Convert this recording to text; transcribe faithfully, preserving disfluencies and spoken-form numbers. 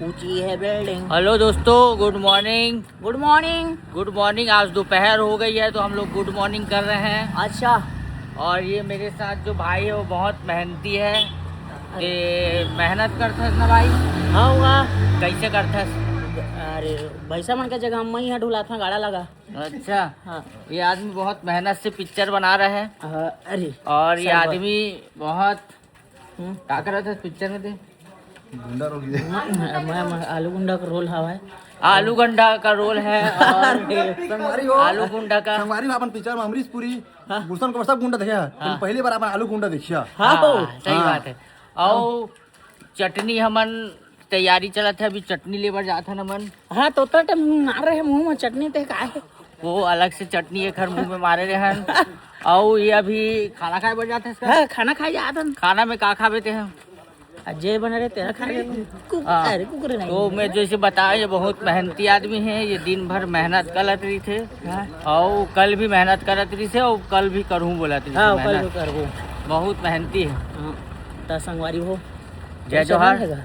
ऊंची है building. Hello दोस्तों, गुड मॉर्निंग। गुड मॉर्निंग। गुड मॉर्निंग। आज दोपहर हो गई है तो हम लोग गुड मॉर्निंग कर रहे हैं। अच्छा। और ये मेरे साथ जो भाई है वो बहुत मेहनती है। ते मेहनत करथस ना भाई? हाँ हुआ। कैसे करथस? अरे, भैंसा मन के जगह हम यहाँ ढुलाथा, गाड़ा लगा। अच्छा। हाँ। ये आदमी बहुत मेहनत से पिक्चर बना रहा है। हाँ, अरे। और ये आदमी बहुत हम्म। का करत है पिक्चर में ते? गुंडा रोल दे। मैं, मैं, मैं आलू गुंडा का रोल हवा है। आलू गुंडा का रोल है और अरे। संगवारी हो। आलू गुंडा का। संगवारी हो, अपन पिक्चर में अमरीश पुरी, हाँ। गुलशन को सब गुंडा देखे हैं। हाँ। पहली बार अपन आलू गुंडा देखिया। हाँ। हाँ, सही हाँ। बात है। और चटनी हमन तैयारी चलत है, अभी चटनी लेबर जात है हमन। हाँ, तो उतना टाइम मार रहे मुंह में चटनी ते का है? वो अलग से चटनी एक हर मुंह में मारे रहे हैं। और ये अभी खाना खाए बर जात है इसका? हाँ, खाना खाए जात हन। खाना में का खाबे ते हैं? आ, जे बना रहे तेरा खा ले। कुक-, हाँ। अरे, कुकर नहीं तो है। मैं जैसे बताया, ये बहुत मेहनती आदमी है, ये दिन भर मेहनत करत रही थे। हाँ। और कल भी मेहनत करत रही थे और कल भी करूँ बोलत रही हाँ, थे कल मेहनत। भी करबो। बहुत मेहनती है। हाँ, त संगवारी हो। जय कैसे जोहार। बन है घर?